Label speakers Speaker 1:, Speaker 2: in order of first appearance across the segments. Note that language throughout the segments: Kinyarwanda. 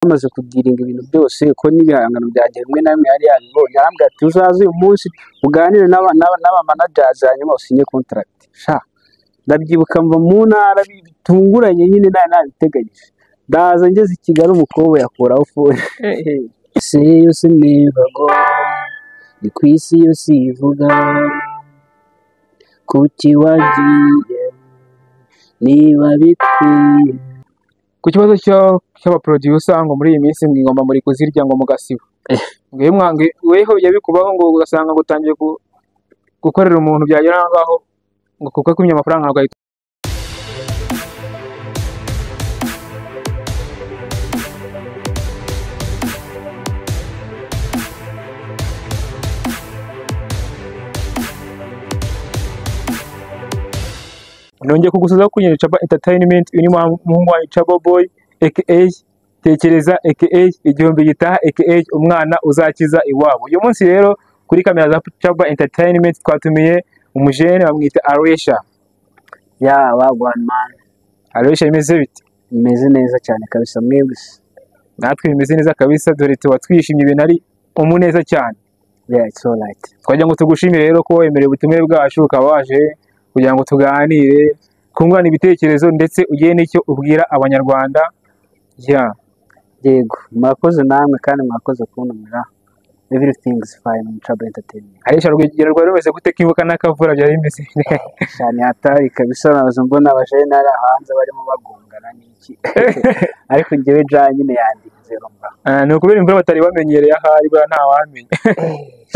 Speaker 1: Bamaze kudiringa ibintu byose, ko n'ibihangano byanjye bimwe na bimwe yari yabibonye, arambwira ati: "Uzaze uyu munsi uganire n'aba managers, hanyuma usinye contract." Sha, ndabyibuka mva mu ntara bitunguranye nyine, nari nabiteganyije, ndaza ngeze i Kigali umukobwa yakuraho phone. Isi yose never go, ni ku isi yose ivuga kuki wagiye niba bikwiye.
Speaker 2: Ku kibazo cy'abaproducer, ngo muri iyi minsi ngo ingoma muri kuzirya ngo mugasiba, ngo iyo mwange weho bijya bikubaho, ngo ugasanga ngo utangiye gukorera umuntu, byagera aho ngaho ngo kuko akumye amafaranga ugahita nongeye kugusubiza kuri Chaba Entertainment. Uyu ni muhungu wanyu Chaba Boy, aka Tekereza, aka Igihumbi gitaha, aka umwana uzakiza iwabo. Uyu munsi rero kuri kamera za Chaba Entertainment twatumiye umujene bamwita Aresha.
Speaker 1: Ya, wagwan man.
Speaker 2: Aresha, bimeze bite?
Speaker 1: Bimeze neza cyane kabisa, mwebwe se?
Speaker 2: Natwe bimeze neza kabisa, dore tuba twishimye, ibintu ari umuneza cyane.
Speaker 1: Yeah, it's alright.
Speaker 2: Twagira ngo tugushimire rero ko wemereye ubutumire bwacu, ukaba waje kugira ngo tuganire, twungurane ibitekerezo, ndetse ugire n'icyo ubwira Abanyarwanda, yeah.
Speaker 1: Yego, mwakoze namwe kandi mwakoze kuntumira. Everything is fine mu Chaba Entertainment.
Speaker 2: Aresha, urugero rwari rumeze gute kibuka n'akavura byari bimeze?
Speaker 1: Cyane hatari kabisa, nabaza mbona abajene ari hanze barimo bagongana n'iki, ariko njyewe ja nyine yandinze, urumva.
Speaker 2: Ah, ni ukubera imvura batari bamenyereye, ahari buriya ntawamenya.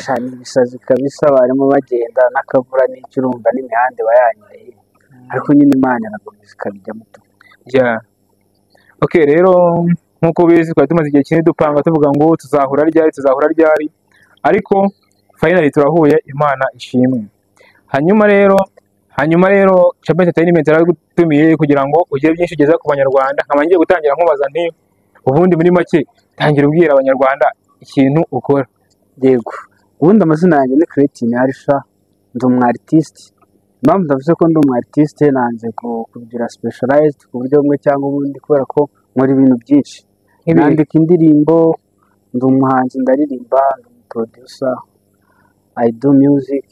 Speaker 1: Cyane ibisazi kabisa, barimo bagenda n'akavura n'iki, urumva n'imihanda iba yanyereye, ariko nyine Imana irakomeza ikabijyamo tu.
Speaker 2: Yeah. Okay, rero nk'uko ubizi twari tumaze igihe kinini dupanga, tuvuga ngo tuzahura ryari, tuzahura ryari, ariko finally turahuye, Imana ishimwe. Hanyuma rero Chaba Entertainment yaragutumiye kugira ngo ugire byinshi ugeza ku Banyarwanda. Nkaba ngiye gutangira nkubaza nti: ubundi muri make tangira ubwira Abanyarwanda ikintu ukora.
Speaker 1: Yego, ubundi amazina yanjye ni Creatine Arisha, ndi umu artiste. Impamvu ndavuze ko ndi umu artiste, nanze kugira specialized ku buryo bumwe cyangwa ubundi, kubera ko nkora ibintu byinshi.
Speaker 2: Nk'ibi?
Speaker 1: Nandika indirimbo, ndi umuhanzi, ndaririmba, ndi umu producer, I do music,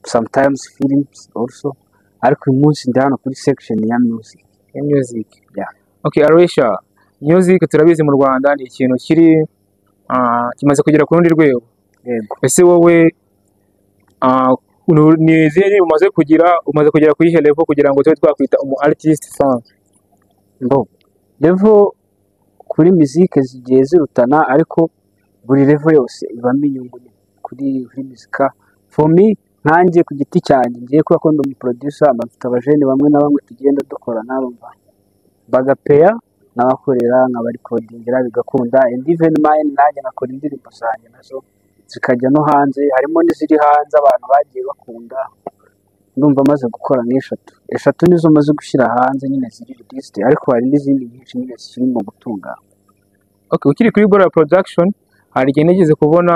Speaker 1: sometimes films also, ariko uyu munsi ndi hano kuri section ya music.
Speaker 2: Ya music.
Speaker 1: Yeah.
Speaker 2: Okay, Arisha, music turabizi mu Rwanda ni ikintu kiri kimaze kugera ku rundi rwego.
Speaker 1: Yego.
Speaker 2: Ese wowe ni izihe ndirimbo umaze kugira, umaze kugera kuri ihe level kugira ngo tube twakwita umu artist song?
Speaker 1: Mbo level kuri muzike zigiye zirutana, ariko buri level yose ibamo inyungu nyine kuri muzika. For me, nkanjye ku giti cyanjye, ngiye kubera ko ndi umu producer, mba mfite abajene bamwe na bamwe tugenda dukorana, bumva bagapeya, nkabakorera, nkabarecordingira bigakunda, and even mine, nanjye nkakora indirimbo zanjye nazo zikajya no hanze, harimo n'iziri hanze abantu bagiye bakunda. Ndumva maze gukora nk'eshatu, eshatu nizo maze gushyira hanze nyine ziri released, ariko hari n'izindi nyinshi nyine zikiri mu gutunganywa.
Speaker 2: Okay, ukiri kuri Bora Production, hari igihe nigeze kubona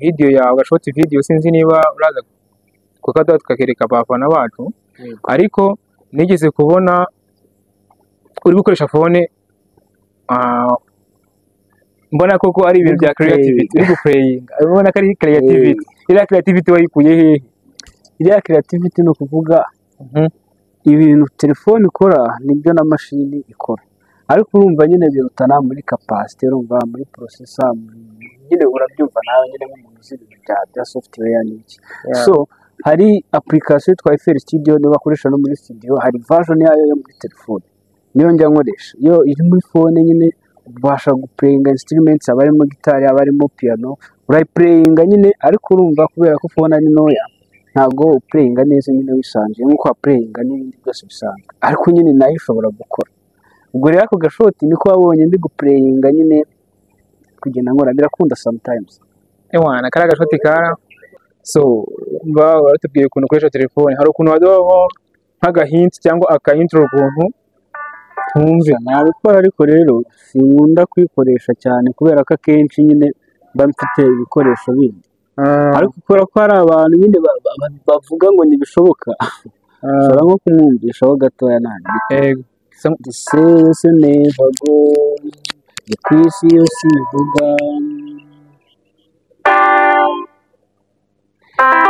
Speaker 2: video yawe, short video, sinzi niba uraza kukaduha tukakereka abafana bacu, ariko nigeze kubona uri gukoresha phone, mbona koko ari ibintu bya
Speaker 1: Uri guplayinga.
Speaker 2: creativity, uri guplayinga, ubona ko ari creativity. Iriya creativity wayikuye hehe?
Speaker 1: Iriya creativity ni ukuvuga ibintu telefone ikora nibyo na mashini ikora, ariko urumva nyine birutana muri capacity, urumva muri processor, nyine urabyumva nawe nyine nk'umuntu uzi ibintu bya software n'iki. So hari application yitwa FL Studio, niba bakoresha no muri studio, hari version yayo yo muri telefone, niyo njya nkoresha. Iyo iri muri phone nyine ubasha guplayinga instruments, haba harimo gitari, haba harimo piano, urayiplayinga nyine, ariko urumva kubera ko phone ari ntoya ntabwo uplayinga neza nyine wisanzuye nk'uko waplayinga n'ibindi byose bisanzwe, ariko nyine nayo ishobora gukora. Ubwo rero ako gashort niko wabonye ndi guplayinga nyine, kugenda nkora birakunda sometimes.
Speaker 2: Ewana, kariya gashort kara, so ba baratubwiye ukuntu ukoresha telefone, hari ukuntu waduhaho nk'agahint cyangwa aka intro ukuntu twumve?
Speaker 1: Nabikora, ariko rero sinkunda kuyikoresha cyane kubera ko akenshi nyine mba mfite ibikoresho bindi, ariko kubera ko hari abantu nyine bavuga ngo ntibishoboka, nshobora nko kumwumvishaho gatoya ntabwo.
Speaker 2: Yego.
Speaker 1: The say never go. Ni ku isi yose ivuga.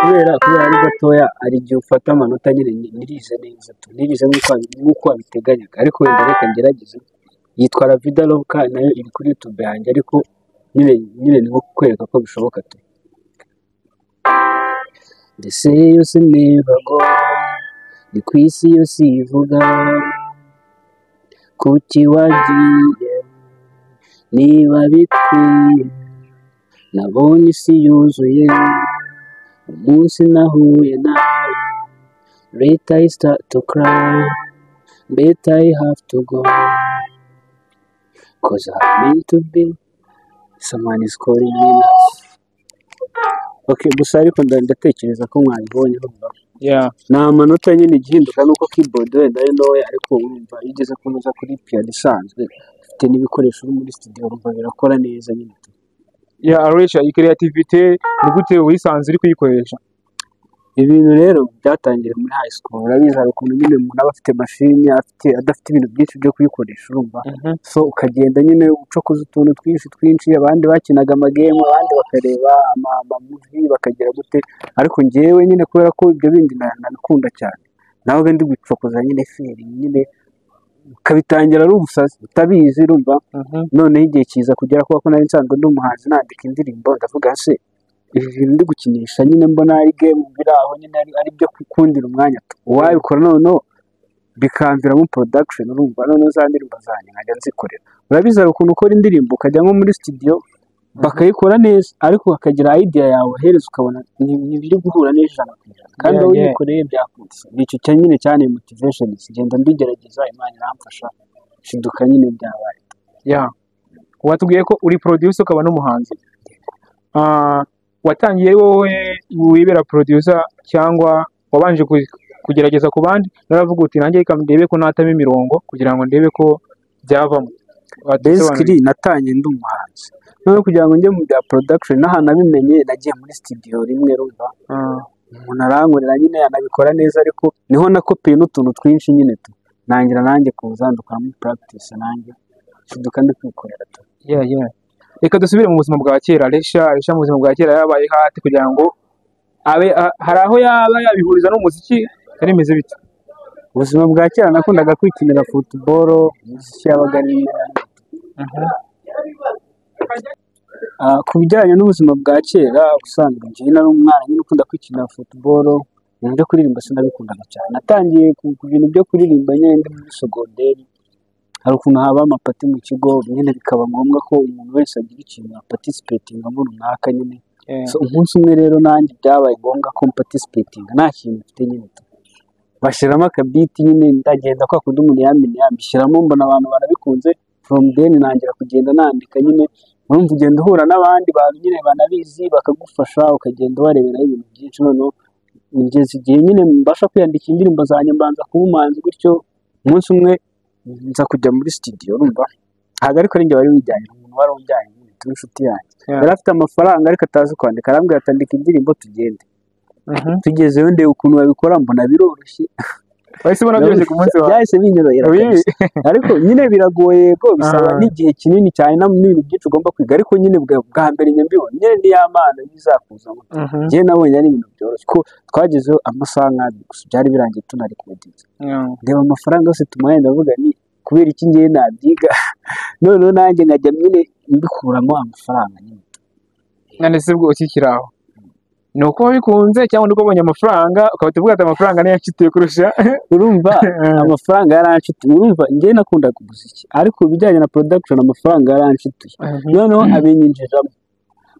Speaker 1: Kubera ari gatoya, hari igihe ufata amanota nyine ntirize neza tu, ntirize nk'uko wabiteganyaga, ariko wenda reka ngerageze. Yitwa La Vida Loca, nayo iri kuri YouTube yanjye, ariko nyine ni nko kukwereka ko bishoboka tu. They say you see never go, ni ku isi yose ivuga, kuki wagiye niba bikwiye, nabonye isi yuzuye umunsi nahuye nawe, later I start to cry, better I have to go, 'cause I'm meant to be, someone is calling me now. Okay, gusa ariko ndatekereza ko mwabibonye, urumva. Ni amanota nyine, igihinduka nuko keyboard wenda ari ntoya, ariko urumva iyo ugeze kunoza kuri piano isanzwe ufite n'ibikoresho uri muri studio, urumva birakora neza nyine tu.
Speaker 2: Yeah, Alecia, iyi creativity ni gute wisanze uri kuyikoresha?
Speaker 1: Ibintu rero byatangiriye muri high school. Urabizi, hari ukuntu nyine umuntu aba afite mashini, afite adafite ibintu byinshi byo kuyikoresha, urumva. So ukagenda nyine ucokoza utuntu twinshi twinshi, abandi bakinaga amagame, abandi bakareba amamovie, bakagira gute, ariko njyewe nyine kubera ko ibyo bindi nabikunda cyane, nawe ndi gucokoza nyine feri nyine, ukabitangira ari ubusazi utabizi, urumva. Noneho igihe kiza kugera, kubera ko nari nsanzwe ndi umuhanzi nandika indirimbo, ndavuga se ibi bintu ndi gukinisha nyine mbona ari game biri aho nyine ari byo gukundira umwanya tu, uwabikora noneho bikamviramo production, urumva, noneho za ndirimbo zanjye nkajya nzikorera. Urabizi, hari ukuntu ukora indirimbo ukajya nko muri studio bakayikora neza, ariko bakagira idea yawe uhereza ukabona ntibiri guhura neza 100%, kandi wowe uyikoreye byakunze. Ni icyo cya nyine cyane motivation, ngenda mbigerageza, Imana iramfasha, nshiduka nyine byabaye.
Speaker 2: Yeah. Watubwiye ko uri producer ukaba n'umuhanzi. Watangiye wowe wibera producer cyangwa wabanje kugerageza ku bandi, naravuga uti nanjye reka ndebe ko natamo imirongo kugira ngo ndebe ko byavamo? Wadusobanurira.
Speaker 1: Basically natangiye ndi umuhanzi, noneho kugira ngo njye mu bya production n'ahantu nabimenye, nagiye muri studio rimwe, urumva, umuntu arankorera nyine anabikora neza, ariko niho nakopeye n'utuntu twinshi nyine tu, nangira nanjye kuza ndukoramo practice, nanjye nshiduka ndi kwikorera tu.
Speaker 2: Yeah. Reka dusubire mu buzima bwa kera. Alecia mu buzima bwa kera yabaye hati kugira ngo abe hari aho yaba yabihuriza n'umuziki, yari bimeze bite?
Speaker 1: Ubuzima bwa kera nakundaga kwikinira football, umuziki yabaga ari rimwe na rimwe. Ku bijyanye n'ubuzima bwa kera, ubusanzwe njyewe nari umwana nyine ukunda kwikinira football, ibintu byo kuririmba sinabikundaga cyane. Natangiye ku bintu byo kuririmba nyine ndi muri sogonderi. Hari ukuntu haba amaparty mu kigo nyine, bikaba ngombwa ko umuntu wese agira ikintu aparticipatingamo runaka nyine. So umunsi umwe rero nanjye byabaye ngombwa ko mparticipatinga nta kintu mfite nyine tu. Bashyiramo akabeat nyine, ndagenda kwa kundi umuntu yamenya, mbishyiramo, mbona abantu barabikunze. From then ntangira kugenda nandika nyine. Urumva ugenda uhura n'abandi bantu nyine banabizi, bakagufasha, ukagenda ubareberaho ibintu byinshi, noneho ngeze igihe nyine mbasha kwiyandikira indirimbo zanjye, mbanza kuba umuhanzi gutyo. Umunsi umwe nza kujya muri studio, urumva, ntabwo ariko ari njye wari wijyanye, ni umuntu wari unjyanye nyine tu, inshuti yanjye. Yari afite amafaranga ariko atazi kwandika, arambwira ati andika indirimbo tugende. Tugezeyo ndeba ukuntu babikora, mbona biroroshye.
Speaker 2: Wahise ubona byoroshye ku munsi wawe?
Speaker 1: Byahise binyorohera kabisa. Ariko nyine biragoye ko bisaba n'igihe kinini cyane n'ibintu byinshi ugomba kwiga, ariko nyine bwa mbere njye mbibona nyine ni ya mpano izakuzamo. Njyewe nabonye ari ibintu byoroshye, ko twagezeho amasaha nk'abiri gusa byari birangiye tunarecordinze. Ndeba amafaranga yose tumuhaye, ndavuga ni kubera iki ngewe nabyiga, noneho nanjye nkajya nyine mbikuramo amafaranga nyine.
Speaker 2: None se ubwo ukikiri aho, ni uko wabikunze cyangwa ni uko wabonye amafaranga ukaba uvuga ati amafaranga niyo yanshituye kurusha?
Speaker 1: Urumva, amafaranga yaranshituye. Urumva, njyewe nakundaga umuziki, ariko ibijyanye na production amafaranga yaranshituye, noneho abinyinjiramo.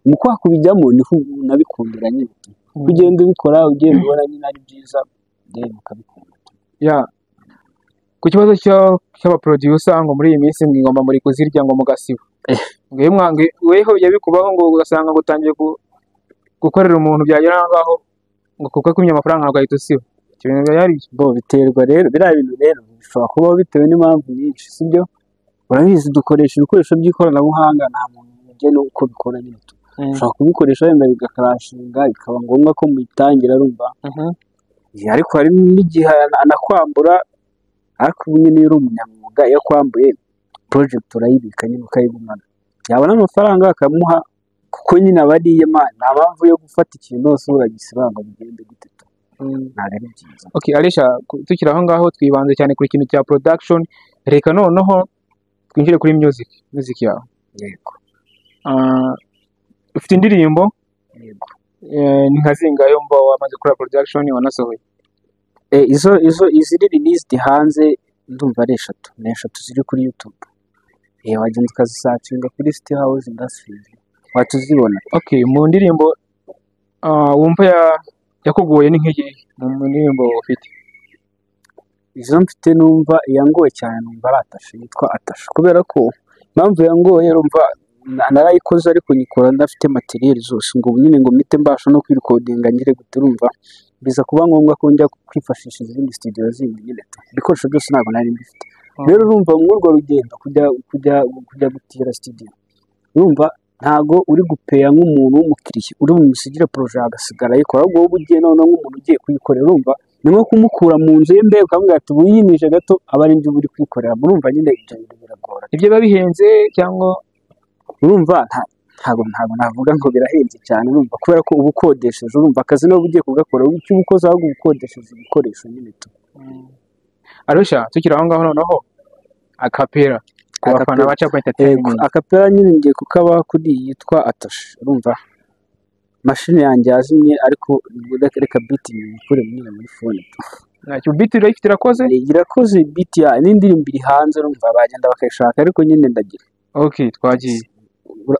Speaker 1: Mu kwa kubijyamo niho nabikundira nyine tu. Ugenda ubikora, ugenda ubona nyine ari byiza, then ukabikunda.
Speaker 2: Yeah. Ku kibazo cy'abaproducer ngo muri iyi minsi ngo ingoma muri kuzirya ngo mugasiba, ngo iyo mwange weho bijya bikubaho ngo ugasanga ngo utangiye gukorera umuntu, byagera aho ngaho ngo kuko akumye amafaranga ugahita usiba? Ibyo bintu biba ari byo?
Speaker 1: Bo biterwa rero, biriya bintu rero bishobora kubaho bitewe n'impamvu nyinshi, sibyo? Urabizi, dukoresha ibikoresho by'ikoranabuhanga, nta muntu ugena uko bikora nyine tu. Ushobora kubikoresha wenda bigacrashinga, bikaba ngombwa ko muyitangira, urumva. Ariko hari n'igihe anakwambura, ariko ubu nyine iyo uri umunyamwuga, iyo akwambuye Project urayibika nyine ukayigumana, yabona amafaranga akamuha, kuko nyine aba ariye man, nta mpamvu yo gufata ikintu hose uragisibanga bigende gute tu. Ntabwo ari byiza.
Speaker 2: Okay, Alisha, tukiri aho ngaho twibanze cyane kuri ikintu cya production, reka noneho twinjire kuri music yawe.
Speaker 1: Yego.
Speaker 2: Ufite indirimbo?
Speaker 1: Yego.
Speaker 2: Ni nka zingahe mba wamaze gukora production wanasohoye?
Speaker 1: Izo iziri released hanze ndumva ari eshatu, ni eshatu ziri kuri YouTube. Wagenda ukazisearchinga kuri City House Industries, watuzibona.
Speaker 2: Okay, mu ndirimbo wumva yakugoye ni nk'iyihe mu ndirimbo ufite?
Speaker 1: Izo mfite numva iyangoye cyane numva ari Atashe, yitwa Atashe, kubera ko impamvu yangoye urumva narayikoze ariko nyikora ndafite material zose, ngo nyine ngo mpite mbasha no kwirecordinga ngire gute, urumva biza kuba ngombwa ko njya kwifashisha izindi studio zindi nyine tu, ibikoresho byose ntabwo nari mbifite. Rero urumva muri urwo rugendo kujya gutira studio, urumva ntago uri gupeya nk'umuntu w'umukiriya uri bumusigire projet agasigara ayikora, ahubwo wowe ugiye noneho nk'umuntu ugiye kuyikorera, urumva ni nko kumukura mu nzu ye mbega ukamubwira ati wiyimije gato aba ari njye uba uri kwikorera, murumva nyine ibyo bintu biragora.
Speaker 2: Ibyo biba bihenze cyangwa?
Speaker 1: Urumva ntabwo navuga ngo birahenze cyane, urumva kubera ko uba ukodesheje, urumva akazi niba ugiye kugakora icyo uba ukoze ahubwo uba ukodesheje ibikoresho nyine tu.
Speaker 2: Arusha, tukiri aho ngaho noneho acapella ku bafana ba Chapa Entertainment.
Speaker 1: Acapella nyine ngiye kukaba kuri iyi yitwa Atashe, urumva mashini yanjye yazimye ariko reka beat nyikure nyine muri phone tu.
Speaker 2: Ntacyo, beat urayifite irakoze?
Speaker 1: Irakoze beat ya n'indirimbo iri hanze, urumva bagenda bakayishaka ariko nyine ndagira.
Speaker 2: Okay, twagiye.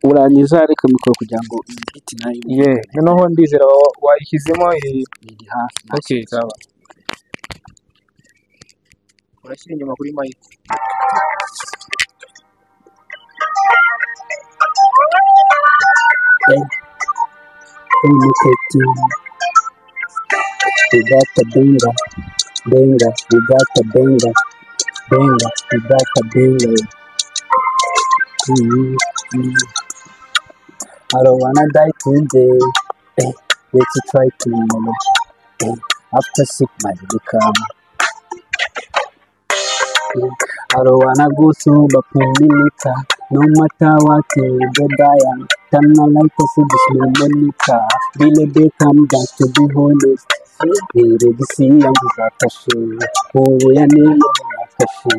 Speaker 1: Urangiza reka mikoro kugira ngo iyi beat nayo
Speaker 2: Yeah, noneho ndizera wayishyizemo iri
Speaker 1: iri hafi.
Speaker 2: Okay, sawa. Urashyira inyuma kuri mic.
Speaker 1: We got the banger, banger, we got the banger, banger, we got the banger. I don't wanna die today. Let's try tomorrow. After sick my become. I don't wanna go sober Puminika. No matter what you go die. Turn my life to this Monica. Billy Beckham got to be honest. Erega yangiza kashe, ubu yaneye kashe,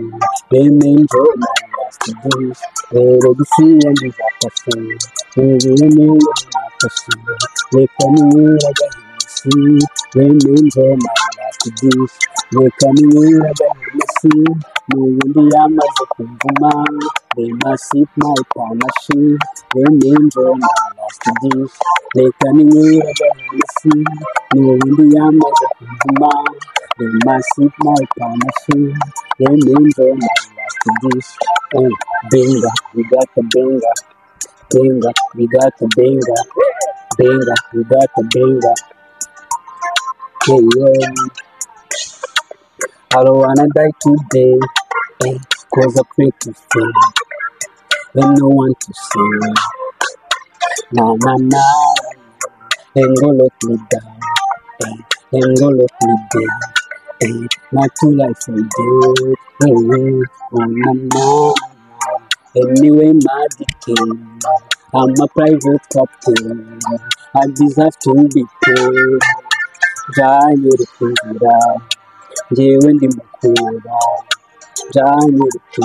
Speaker 1: let me enjoy my last days. Erega isi yangiza kashe, ubu yaneye kashe, reka ninywere agahisi, let me enjoy my last days. Reka ninywere agahisi, n'ubundi yamaze kuvuma, let me sip my panache, let me enjoy my last days. Reka ninywere agahisi, n'ubundi yamaze kuvuma, let me sip my panache, let me enjoy my last days. Oh, benga, we got the benga, benga, we got the benga, benga, we got the benga. Yeah, yeah. I don't wanna die today, cause I pray to fail, and no one to say. Na na na, ain't gonna let me down, ain't gonna let me down, not to life I did, oh, oh, na na. Anyway, my decay, I'm a private captain, I deserve to be paid. Janyereka njyewe ndi mukura, janyereka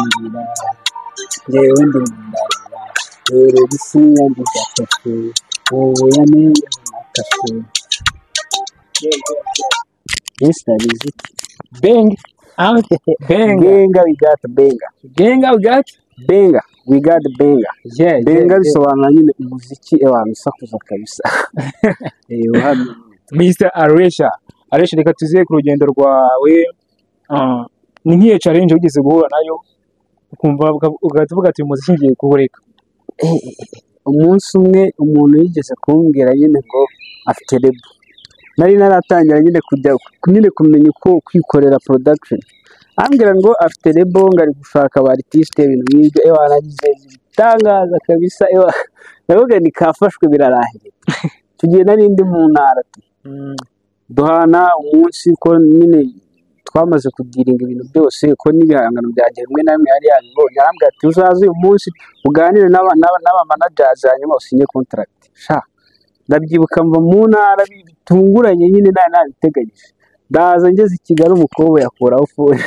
Speaker 1: njyewe ndi mundara, erega isi yangiza kashe, ubu yaneye kashe. Yes, that is it.
Speaker 2: Bang out, benga.
Speaker 1: Benga, we got benga.
Speaker 2: Benga, we got
Speaker 1: benga, we got benga.
Speaker 2: Yeah,
Speaker 1: Benga
Speaker 2: yeah.
Speaker 1: bisobanura nyine umuziki abantu usakuza kabisa. Uhamye.
Speaker 2: Mr. Aresha, Aresha, reka tuze ku rugendo rwawe. Ni nk'iyo challenge wigeze guhura nayo ukumva ugahita uvuga ati uyu muziki ngiye kuwureka?
Speaker 1: Umunsi umwe umuntu yigeze kumbwira nyine ngo afite label, nari naratangira nyine kujya nyine kumenya uko kwikorera production, ambwira ngo afite label ngo ari gushaka aba artiste ibintu nk'ibyo, ewa nagize ibitangaza kabisa, ewa ndavuga ni kafashwe birarangiye. Tugiye nari ndi mu ntara tu. Duhana umunsi ko nyine Twamaze kudealinga ibintu byose, ko n'ibihangano byanjye bimwe na bimwe yari yabibonye. Arambwira ati: "Uzaze uyu munsi uganire n'aba managers, hanyuma usinye contract." Sha, ndabyibuka mva mu ntara bitunguranye nyine, nari nabiteganyije. Ndaza, ngeze i Kigali umukobwa yakuraho phone.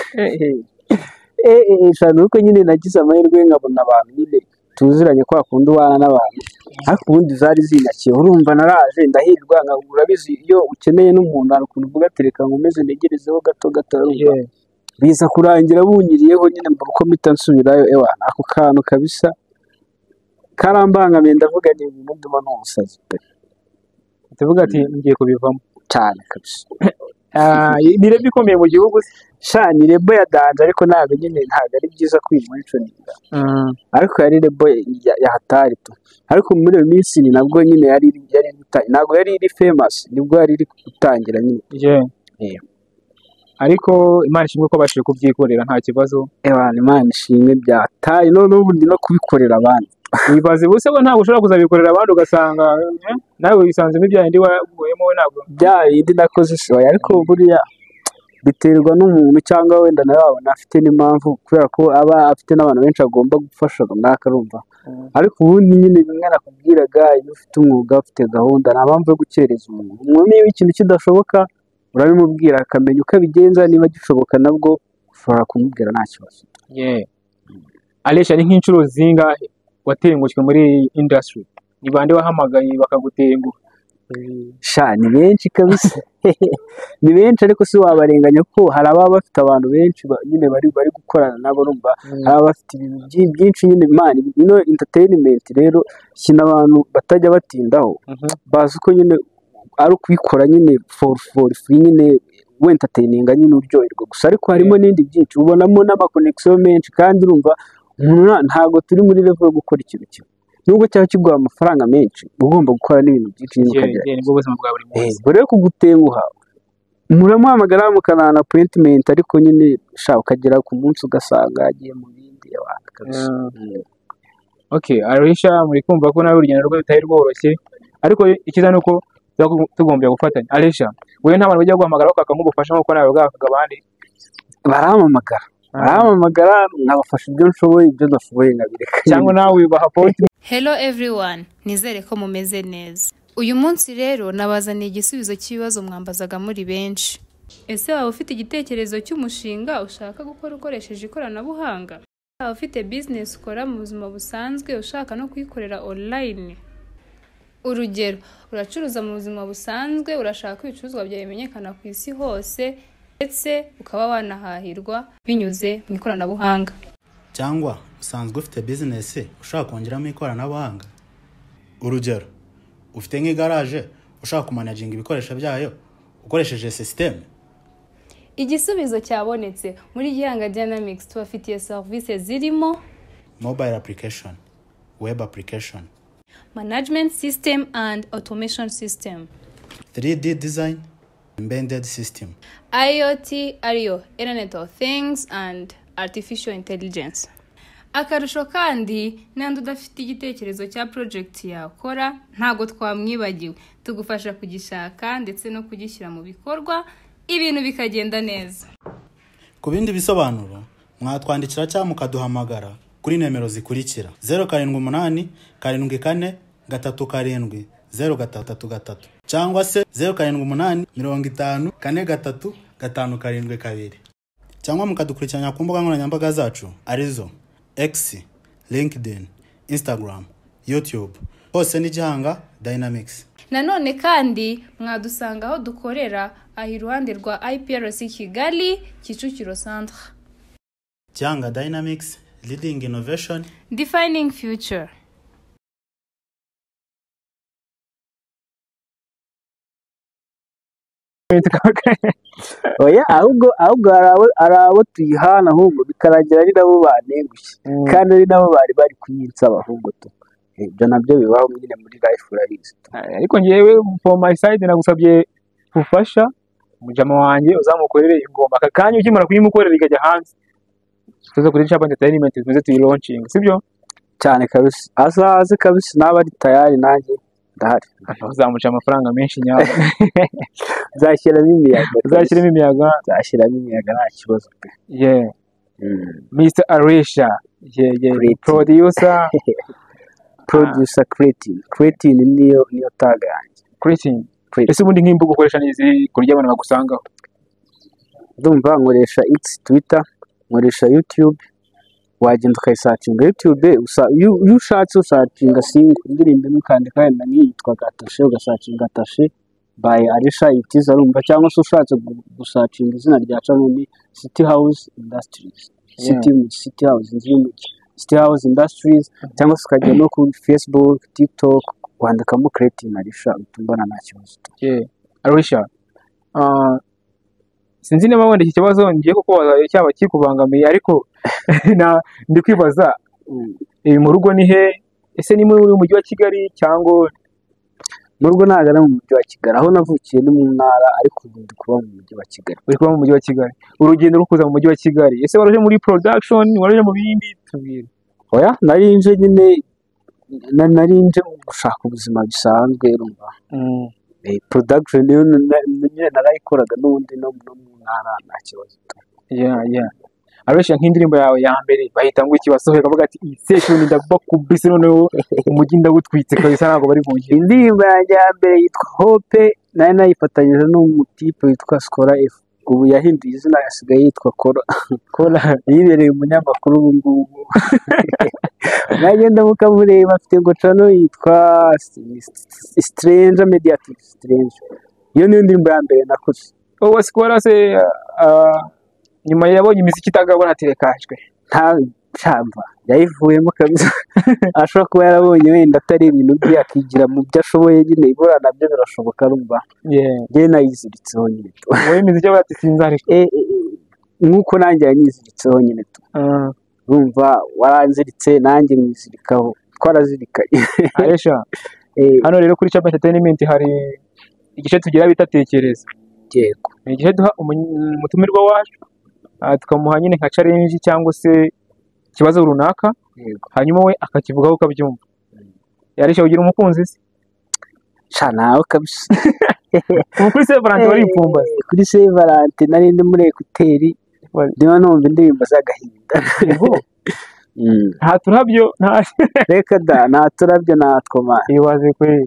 Speaker 1: Sha, nuko nyine nagize amahirwe nkabona abantu nyine tuziranye, kwa kundi ubana n'abantu, ariko ubundi zari zinyakiye. Urumva naraje ndahirwa, urabizi iyo ukeneye n'umuntu hari ukuntu uvuga ati: "Reka nkomeze ntegerezeho gato gato." Urumva biza kurangira bunyiriyeho nyine, mbura uko mpita nsubirayo. Ewana, ako kantu kabisa karambangamiye, ndavuga ni ibintu ndimo ni ubusazi pe.
Speaker 2: Tuvuga ati ngiye kubivamo.
Speaker 1: Cyane kabisa.
Speaker 2: Ah, ni label ikomeye mu gihugu se?
Speaker 1: Sha, ni label ya danger, ariko ntabwo nyine, ntabwo ari byiza kwimentioninga, ariko yari label ya hatari tu. Ariko muri iyo minsi ni nabwo nyine yari gutangira, ntabwo yari iri famous, nibwo yari iri gutangira nyine. Yeah.
Speaker 2: Ariko Imana ishimwe ko abashije kubyikorera nta kibazo.
Speaker 1: Ewana, Imana ishimwe bya hatari, noneho ubu ndi no kubikorera abandi.
Speaker 2: Wibaze buse ko ntabwo ushobora kuzabikorera abandi, ugasanga nawe wisanzemo ibya bindi waguyemo, we ntabwo
Speaker 1: Bya bindi nakoze si oya, ariko buriya biterwa n'umuntu, cyangwa wenda nawe wabona afite n'impamvu, kubera ko aba afite n'abantu benshi agomba gufasha runaka, urumva. Ariko ubundi nyine bimwe nakubwiraga, iyo ufite umwuga, ufite gahunda, nta mpamvu yo gukereza umuntu. Umuntu niba ikintu kidashoboka urabimubwira akamenya uko abigenza, niba gishoboka nabwo ushobora kumubwira nta kibazo.
Speaker 2: Yeah. Alesha, ni nk'inshuro zingahe watengushywe muri iyi industry? Ni bande wahamagaye bakagutenguha?
Speaker 1: Sha, ni benshi kabisa, ni benshi, ariko si wabarenganya ko hari ababa bafite abantu benshi nyine bari gukorana nabo. Urumva hari ababa bafite ibintu byinshi nyine. Man, ino entertainment rero, ikintu abantu batajya batindaho, bazi ko nyine ari ukuyikora nyine for free, nyine wentertaininga nyine uryoherwa gusa, ariko harimo n'ibindi byinshi, ubonamo n'amaconnection menshi. Kandi urumva umuntu ntabwo turi muri level yo gukora ikintu kimwe, nubwo cyaba kiguha amafaranga menshi, uba ugomba gukora n'ibintu byinshi nyine ukagira.
Speaker 2: Yeah, nibwo buzima bwa buri munsi.
Speaker 1: Ubwo rero kugutenguha, muramuhamagara mukanahana appointment, ariko nyine sha ukagera ku munsi ugasanga yagiye mu bindi abantu kabisa.
Speaker 2: Okay, Alisha, muri kumva ko nawe urugendo rwe rutari rworoshye, ariko icyiza ni uko tuba tugombye gufatanya. Alisha, wowe nta bantu bajya guhamagara bakaka nk'ubufasha nk'uko nawe bwakaga abandi?
Speaker 1: Barampamagara, barampamagara, nkabafasha ibyo nshoboye, ibyo ndashoboye nkabireka.
Speaker 2: Cyangwa nawe ubaha appointment?
Speaker 3: Hello everyone, nizere ko mumeze neza. Uyu munsi rero nabazaniye igisubizo cy'ibibazo mwambazaga muri benshi. Ese waba ufite igitekerezo cy'umushinga ushaka gukora ukoresheje ikoranabuhanga? Waba ufite business ukora mu buzima busanzwe ushaka no kuyikorera online? Urugero, uracuruza mu buzima busanzwe, urashaka ko ibicuruzwa byawe bimenyekana ku isi hose, ndetse ukaba wanahahirwa binyuze mu ikoranabuhanga.
Speaker 4: Cyangwa usanzwe ufite bizinesi ushaka kongeramo ikoranabuhanga. Urugero, ufite nk'igaraje ushaka kumanaginga ibikoresho byayo ukoresheje sisiteme.
Speaker 3: Igisubizo cyabonetse muri Gihanga Dynamics. Tubafitiye serivisi zirimo
Speaker 4: mobile application, web application,
Speaker 3: management system and automation system,
Speaker 4: 3D design, embedded system,
Speaker 3: IoT ariyo Internet of Things and Artificial Intelligence. Akarusho kandi, n'andi udafite igitekerezo cya project yakora, ntabwo twamwibagiwe, tugufasha kugishaka ndetse no kugishyira mu bikorwa, ibintu bikagenda neza.
Speaker 4: Ku bindi bisobanuro mwatwandikira cyangwa mukaduhamagara kuri nimero zikurikira: 0787437033 cyangwa se 0785043572, cyangwa mukadukurikirana ku mbuga nkoranyambaga zacu arizo X, LinkedIn, Instagram, YouTube, hose ni Gihanga Dynamics.
Speaker 3: Nanone kandi mwadusanga aho dukorera, aho iruhande rwa IPRC Kigali, Kicukiro Centre.
Speaker 4: Gihanga Dynamics, leading innovation,
Speaker 3: defining future.
Speaker 1: Oya, ahubwo hari abo tuyihana, ahubwo bikarangira ari nabo bantengushye kandi ari nabo bari kuyinsaba ahubwo tu. Ibyo nabyo bibaho nyine muri life, urabizi tu.
Speaker 2: Ariko ngewe for my side nagusabye ubufasha, umujama wanjye uzamukorere ingoma aka kanya, ukimara kuyimukorera ikajya hanze, tuze kuri Chapa Entertainment tuze tuyilaunchinge, sibyo?
Speaker 1: Cyane kabisa, azaze kabisa, naba ari tayari nanjye ndahari.
Speaker 2: Uzamuca amafaranga menshi nyawe.
Speaker 1: Nzashyiramo imiyaga.
Speaker 2: Uzashyiramo imiyaga.
Speaker 1: Nzashyiramo imiyaga, nta kibazo pe.
Speaker 2: Yeah. Mr. Arisha, yeah.
Speaker 1: Creative.
Speaker 2: Producer.
Speaker 1: Producer Creative. Creative niyo tag yanjye.
Speaker 2: Creative.
Speaker 1: Creative.
Speaker 2: Ese ubundi nk'imbuga ukoresha ni izihe ku buryo abantu bagusangaho?
Speaker 1: Ndumva nkoresha X, Twitter, nkoresha YouTube. Wagenda ukayisearchinga YouTube, iyo ushatse usearchinga single indirimbo imwe, ukandika wenda nk'iyitwa Gatashe, ugasearchinga Gatashe by Arisha Itiza, urumva, cyangwa se ushatse gusearchinga izina rya channel ni City House Industries. City, City House, inzu y'umujyi, City House Industries, cyangwa se ukajya no kuri Facebook, TikTok, wandikamo Creative Arisha, uhita umbona, nta kibazo.
Speaker 2: Yeah. Arisha, sinzi niba wenda iki kibazo ngiye kukubaza cyaba kikubangamiye, ariko ndi kwibaza, mu rugo ni he? Ese ni muri mujyi wa Kigali cyangwa?
Speaker 1: Mu rugo ntabwo ari mu mujyi wa Kigali. Aho navukiye ni mu ntara, ariko ubu ndi kuba mu mujyi wa Kigali.
Speaker 2: Uri kuba mu mujyi wa Kigali. Urugendo rwo kuza mu mujyi wa Kigali, ese waruje muri production, waruje mu bindi? Tubwire.
Speaker 1: Oya, nari nje nyine, nari nje mu gushaka ubuzima bisanzwe, urumva. Production yo nyine narayikoraga n'ubundi no mu ntara, nta kibazo.
Speaker 2: Yeah. Arisha, nk'indirimbo yawe ya mbere bahita ngo iki? Wasohoye ukavuga ati iyi session ndabakubise, noneho umujyi ndawutwitse kabisa, ntabwo bari bungire.
Speaker 1: Indirimbo yanjye ya mbere yitwa Hope, nari nayifatanyije n'umutipe witwa Skora F, ubu yahinduye izina, asigaye yitwa Kora.
Speaker 2: Kora.
Speaker 1: Yibereye umunyamakuru ubu ngubu, mwagenda mukamureba, afite ngo channel yitwa Stranger Media TV, Stranger. Iyo niyo ndirimbo ya mbere nakoze.
Speaker 2: Uwo Skora se, nyuma yabonye imiziki itagabura aterekajwe?
Speaker 1: Nta cyamba yayivuyemo kabisa. Ashobora kuba yarabonye wenda atari ibintu bye, akigira mu byo ashoboye nyine. Ibura nabyo birashoboka, urumva. Njye nayiziritseho nyine tu.
Speaker 2: Wowe imiziki yabaye ati sinzareka.
Speaker 1: Nk'uko nanjye yanyiziritseho nyine tu. Urumva, waranziritse nanjye mwizirikaho, twarazirikanye.
Speaker 2: Arisha, hano rero kuri Chapa Entertainment hari igice tugira bita tekereza.
Speaker 1: Yego.
Speaker 2: Ni igice duha umutumirwa wacu, tukamuha nyine nka challenge cyangwa se ikibazo runaka, hanyuma we akakivugaho ukabyumva. Arisha, ugira umukunzi se?
Speaker 1: Sha, nawe kabisa.
Speaker 2: Ubu kuri Saint Valentin wari ipfumbaze?
Speaker 1: Kuri Saint Valentin nari ndi muri écouteurs, ndimo numva indirimbo z'agahinda.
Speaker 2: Yego. Nta turabyo, nta?
Speaker 1: Reka da, nta turabyo natwo man.
Speaker 2: Ibaze kweli.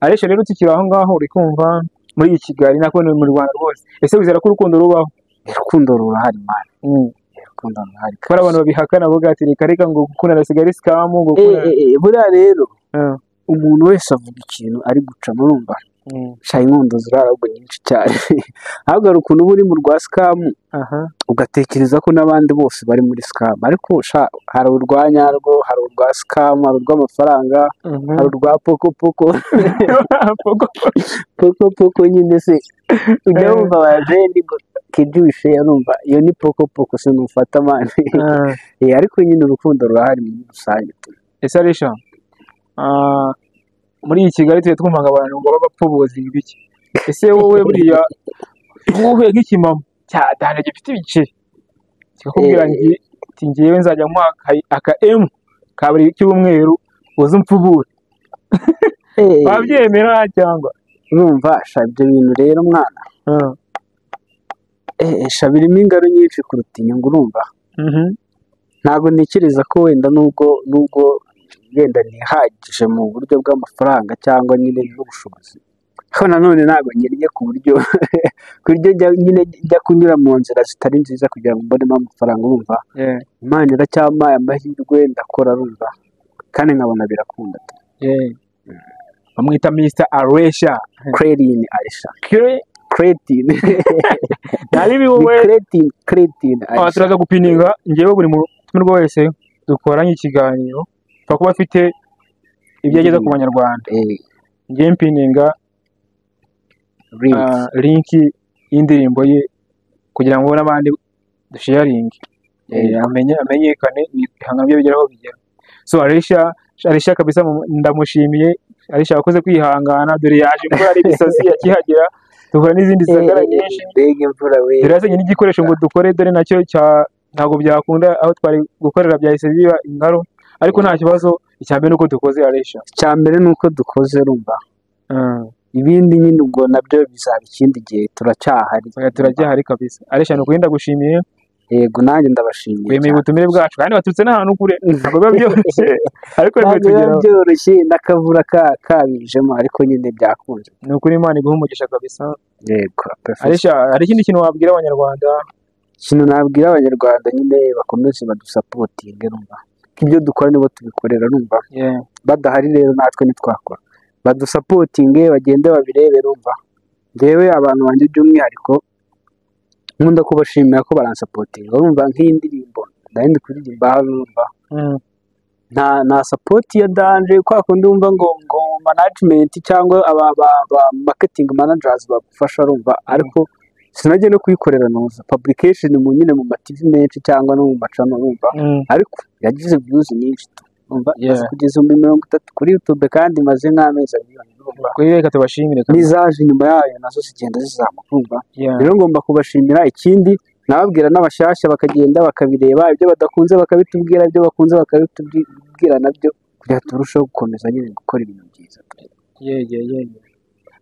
Speaker 2: Arisha rero, tukiri aho ngaho, uri kumva muri iyi Kigali, nako ni mu Rwanda rwose, ese wizera ko urukundo rubaho?
Speaker 1: Urukundo rurahari man. Urukundo rurahari.
Speaker 2: Kuko hari abantu babihakana, bavuga ati reka reka, ngo gukundana bisigaye ari scam, ngo gukundana.
Speaker 1: Buriya rero umuntu wese avuga ikintu ari guca, murumva. Sha, inkundo zirahari ahubwo nyinshi cyane. Ahubwo hari ukuntu uba uri mu rwa scam, ugatekereza ko n'abandi bose bari muri scam, ariko sha, hari urwa nyarwo, hari urwa scam, hari urw'amafaranga, hari urwa poko poko.
Speaker 2: Poko.
Speaker 1: Poko poko nyine se ujya wumva abajeni ngo kijushe, urumva, iyo ni poko poko se nufata man. Ariko nyine urukundo rurahari muri rusange tu.
Speaker 2: Ese Arisha, muri iyi Kigali tujya twumva ngo abantu ngo b'abapfubuzi ibiki, ese wowe buriya wowe nk'ikimamo cya dane gifite ibiceri kikakubwira ati ngewe nzajya nkuha aka M ka buri cyumweru uze umpfubure, wabyemera cyangwa?
Speaker 1: Urumva sha, ibyo bintu rero mwana, sha, birimo ingaro nyinshi kuruta inyungu, urumva. Ntabwo ntekereza ko wenda nubwo wenda ntihagije mu buryo bw'amafaranga cyangwa nyine n'ubushobozi, ariko nanone ntabwo nkennye ku buryo nyine njya kunyura mu nzira zitari nziza kugira ngo mbonemo amafaranga, urumva. Imana iracyampaye amahirwe, ndakora, urumva, kandi nkabona birakunda tu.
Speaker 2: Yeah. Bamwita Mr. Aresha.
Speaker 1: Cretin Aisha. Cretin.
Speaker 2: Nta bibi.
Speaker 1: Ni
Speaker 2: Wowe
Speaker 1: Cretin, Cretin Aisha.
Speaker 2: Turaza gupininga. Ngewe buri mutumirwa wese dukoranye ikiganiro apfa kuba afite ibyo ageza ku banyarwanda, ngewe mpininga
Speaker 1: link.
Speaker 2: Link y'indirimbo ye kugira ngo n'abandi dusharinge, amenye amenyekane, ibihangano bye bigere aho bigera. So Arisha, Arisha kabisa, ndamushimiye. Arisha wakoze kwihangana, dore yaje imvura ari ibisazi, akihagera duhura n'izindi zagara nyinshi.
Speaker 1: Mbega imvura we!
Speaker 2: Dore yazanye n'igikoresho ngo dukore, dore nacyo cya ntabwo byakunda, aho twari gukorera byahise biba ingaro, ariko nta kibazo, icya mbere ni uko dukoze, Arisha.
Speaker 1: Icya mbere ni uko dukoze, urumva. Ibindi nyine ubwo nabyo bizaba ikindi gihe, turacyahari.
Speaker 2: Oya, turacyahari kabisa. Arisha, ni ukuri ndagushimiye.
Speaker 1: Yego, nanjye ndabashimiye
Speaker 2: Wemeye
Speaker 1: cyane.
Speaker 2: ubutumire bwacu kandi waturutse n'ahantu kure, ntabwo biba byoroshye, ariko
Speaker 1: Ntabwo biba
Speaker 2: tugeraho.
Speaker 1: byoroshye, n'akavura kabijemo, ariko nyine byakunze.
Speaker 2: Ni ukuri Imana iguha umugisha kabisa.
Speaker 1: Yego, perfect.
Speaker 2: Arisha, hari ikindi kintu wabwira Abanyarwanda?
Speaker 1: Ikintu nabwira Abanyarwanda nyine, bakomeze badusapotinge, numva ko ibyo dukora nibo tubikorera, numva badahari rero natwe ntitwakora. Badusapotinge, bagende babirebe, rumva njyewe abantu banjye by'umwihariko nkunda kubashimira ko baransapotinga. Urumva nk'iyi ndirimbo nari ndi kuririmba hano, urumva nta support ya danger kwa kundi wumva ngo management cyangwa aba marketing managers bagufasha, urumva, ariko sinajya no kuyikorera noza publication mu nyine mu ma TV menshi cyangwa no mu macano, urumva, ariko yagize views nyinshi tu, urumva, imaze kugeza 30,000 kuri YouTube kandi imaze nk'amezi 2, urumva.
Speaker 2: Kuri reka tubashimire kabisa.
Speaker 1: N'izaje inyuma yayo nazo zigenda zizamuka, urumva. Rero ngomba kubashimira. Ikindi nababwira n'abashyashya, bakagenda bakabireba, ibyo badakunze bakabitubwira, ibyo bakunze bakabitubwira nabyo, kugira ngo turusheho gukomeza nyine gukora ibintu byiza.
Speaker 2: Yeah.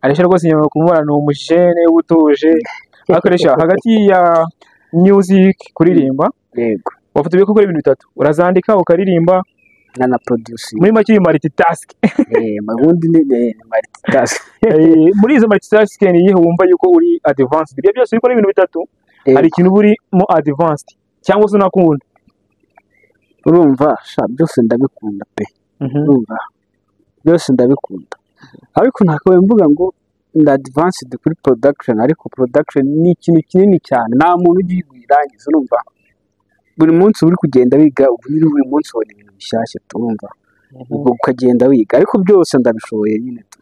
Speaker 2: Arisha rwose nyuma kumubona ni umujene utuje. Akoresha hagati ya music, kuririmba, wafata ubiye gukora ibintu bitatu, urazandika, ukaririmba,
Speaker 1: na producing.
Speaker 2: Muri make iyi multitask.
Speaker 1: Ubundi ni multitask.
Speaker 2: Muri izo multitask ni iyihe wumva yuko uri advanced? Ibyo byose ukora ibintu bitatu, hari ikintu uba urimo advanced cyangwa se unakunda?
Speaker 1: Urumva sha, byose ndabikunda pe. Urumva byose ndabikunda, ariko nakabaye mvuga ngo nda advanced kuri production, ariko production ni ikintu kinini cyane, nta muntu ugiye uyirangiza. Urumva buri munsi uri kugenda wiga, ubu nyine buri munsi ubona ibintu bishyashya, turumva ubwo ukagenda wiga, ariko byose ndabishoboye nyine tu.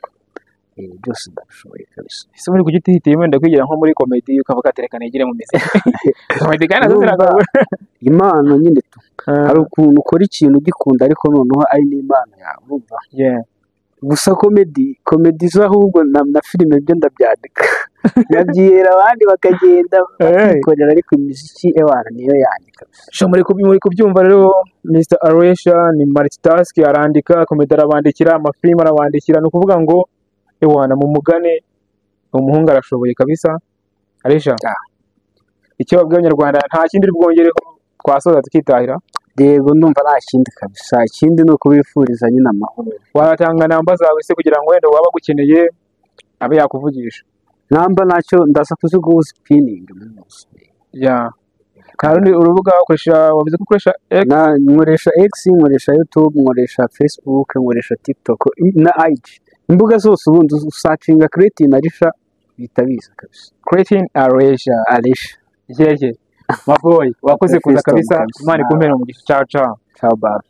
Speaker 1: Byose ndabishoboye kabisa.
Speaker 2: Ese muri kuki utihitiyemo wenda kwigira nko muri comedy, ukavuga ati reka nigire mu miziki, comedy kandi nazo
Speaker 1: Urumva,
Speaker 2: ziragabura?
Speaker 1: Impano nyine tu, hari ukuntu ukora ikintu ugikunda ariko noneho ari n'impano yawe, urumva. Gusa comedy zo ahubwo na filime byo ndabyandika nkabyihera abandi bakagenda bakikorera, ariko imiziki ewana niyo yanjye kabisa.
Speaker 2: Sha, muri kubyumva rero, Mr Aresha ni multitask, arandika comedy, arabandikira amafilime, arabandikira. Ni ukuvuga ngo ewana mu mugane, umuhungu arashoboye kabisa. Aresha, icyo babwiye Abanyarwanda nta kindi uri bwongereho, twasoza tukitahira?
Speaker 1: Yego, ndumva nta kindi kabisa. Ikindi ni ukubifuriza nyine amahoro.
Speaker 2: Watanga namba zawe se kugira ngo wenda waba agukeneye abe yakuvugisha?
Speaker 1: Namba ntacyo, ndaza kuziguha piningi.
Speaker 2: Yeah. Nta rundi urubuga ukoresha? Wavuze ko ukoresha X?
Speaker 1: Nkoresha X, nkoresha YouTube, nkoresha Facebook, nkoresha TikTok na IG, imbuga zose. Ubundi usacinga Cretin Arisha bihita biza kabisa.
Speaker 2: Cretin Aresha.
Speaker 1: Arisha.
Speaker 2: Yeye, my boy, wakoze kuza
Speaker 1: Fiston
Speaker 2: kabisa.
Speaker 1: kabisa.
Speaker 2: Imana ikumpere umugisha. Ciao ciao.
Speaker 1: Ciao baba.